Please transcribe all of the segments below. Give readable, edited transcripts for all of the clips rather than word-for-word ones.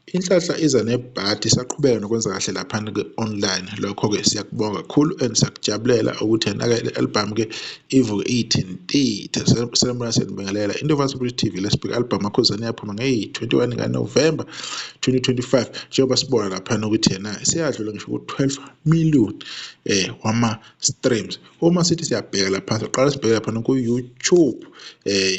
Inhlanhla iza nebhadi, isaqhubeka nokwenza kahle laphana ke-online. Lokho-ke siyakubonga kakhulu and siyakujabulela ukuthi yena-ke le album-ke ivuke iy'thintitha. Sanibona, siyanibingelela Indovas TV. Lesibheka i-album kaKhuzani yaphuma ngeyi-21 kaNovemba 2025, njengoba sibona laphana ukuthi yena seyadlula ngisho ku-12 million wama-streams. Uma sithi siyabheka lapha, siqala sibheke laphana ku-YouTube,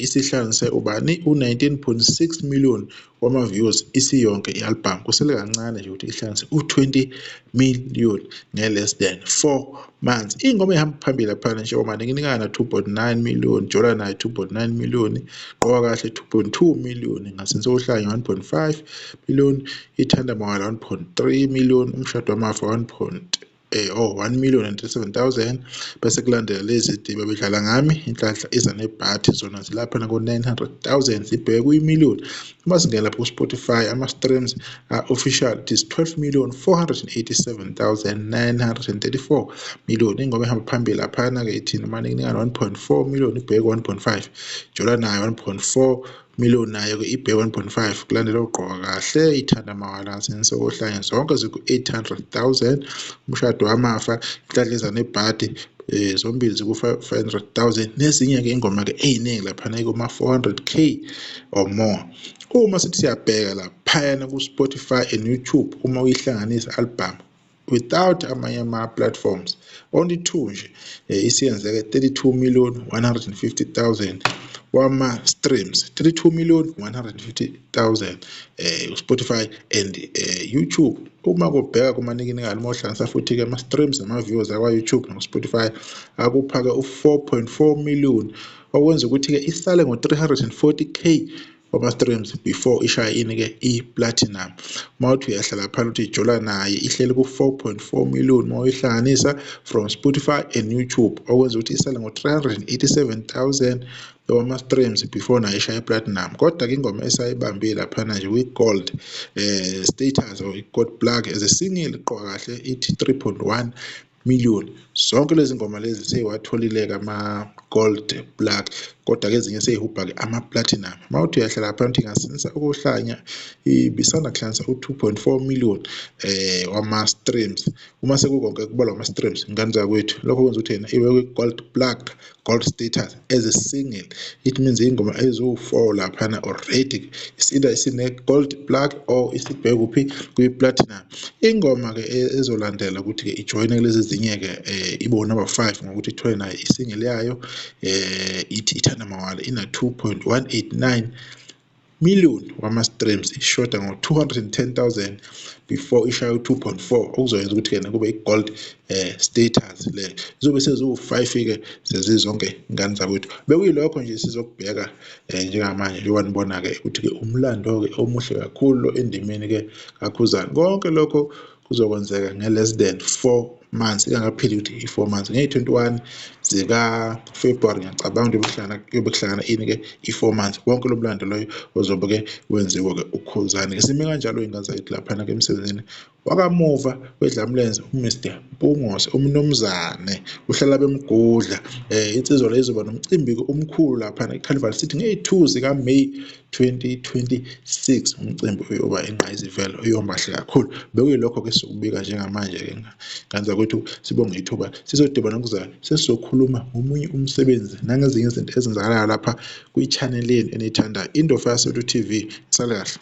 isihlanganise ubani u-19.6 million wama-views isiyonke i-album. Kusele kancane nje ukuthi ihlanganise u-20 million nge-less than 4 months. Iy'ngoma ey'hamba phambili laphana nje oManikinikana 2.9 million, Jola nayo 2.9 million, Gqoka Kahle 2.2 million, Ngasense Ohlanya 1.5 million, Ithanda Mawala 1.3 million, Umshado Wamafa 1 oh 1 million and 37,000. Bese kulandela lezi babedlala ngami, Inhlanhla iza nebhathi, zona zilapha nako 900,000, zibheke kuyi-million. Uma singena lapho ku-Spotify, ama-streams official, it is 12 million 487,934 million. Ingoma ehamba phambili laphana-ke ithini? Manikinikana 1.4 million, ibheke 1.5. Jola nayo 1.4 million, nayo-ke ibheke 1.5. Kulandela Ugqoka Kahle, Ithanda Mawala, Ngasensokohlanya, zonke ziku-800,000. Umshado Wamafa, Inhlanhla iza nebhadi, zombili ziku-500,000, nezinye-ke ingoma-ke ey'ningi laphana kuma-400K or more. Uma sithi siyabheka laphayana ku-Spotify and YouTube, uma uyihlanganisa album without amanye ama-platforms, only two nje, isiyenzeke 32 million 150,000 wama-streams, 32 million 150,000 Spotify and YouTube. Uma kubheka kumanikinikana, uma uhlanganisa futhi-ke ama-streams nama-views akwa-YouTube naku-Spotify, akupha-ke u-4.4 million, okwenza ukuthi-ke isale ngo-340K wama-streams before ishaye ini-ke i-platinum. Uma uthi uyahla laphana, uthi ijola naye ihleli ku-4.4 million uma uyihlanganisa from Spotify and YouTube, okwenza ukuthi isale ngo-387,000 wama-streams before nayo ishaye i-platinum. Kodwa-ke ingoma esayibambile laphana nje kwi-gold status or i-gold plaque as a single, Gqoka Kahle, ithi 3.1 million. Zonke lezi ngoma lezi seyiwatholile-ke ama-gold plaque, kodwa-ke ezinye seyihubha-ke ama-platinum. Uma uthi uyahla laphana, uthi ingasinisa ukuhlanya, ibisanda kuhlanganisa u-2.4 million wama-streams uma sekukonke kubalwa ama-streams, ngane zakwethu. Lokho kwenza ukuthi yena ibe kwi-gold plaque, gold status as a single. It means ingoma eziwu-4 laphana already is either isine-gold plaque or isibheke kuphi, kwi-platinum. Ingoma-ke ezolandela ukuthi-ke ijoyine kulezi ezinye-ke, ibe number 5 ngokuthi ithole nayo i-single yayo, ithi Ithanda Mawala, ina 2.189 million wama-streams, ishoda ngo-210,000 before ishaye u-2.4, okuzoyenza ukuthi-ke kube i-gold status le. Zizobe seziwu-5-ke sezizonke, ngane zakwethu. Bekuyilokho nje sizokubheka njengamanje, njengoba nibona-ke ukuthi-ke umlando-ke omuhle kakhulu lo endimeni-ke kaKhuzani. Konke lokho kuzokwenzeka nge-less than 4 months, ingakapheli ukuthi i-4 months, ngeyi-21 zika-February ngiyacabanga ukuthi kuyobe kuhlangana ini-ke i-4 months, wonke lo mlando loyo ozobe-ke wenziwe-ke uKhuzani. Sime kanjalo, iy'ngane zakithi, laphana-ke emsebenzini wakamuva wedlamlenze uMr Mpungose, umnumzane uhlala bemgudla. Insizwa le izoba nomcimbi-ke omkhulu laphana eCarnival City ngeyi-2 zikaMeyi 2026. Umcimbi uyoba ingqayizivele, uyoba kahle kakhulu. Bekuyilokho-ke sizokubika njengamanje-ke, ngane zakwethu. Sibonge ithuba, sizodibana kuzayo sesizokhuluma ngomunye umsebenzi nangezinye izinto ezenzakalayo lapha kwi-channel yenu eniyithandayo, Indofaya Soweto TV. Sale kahle.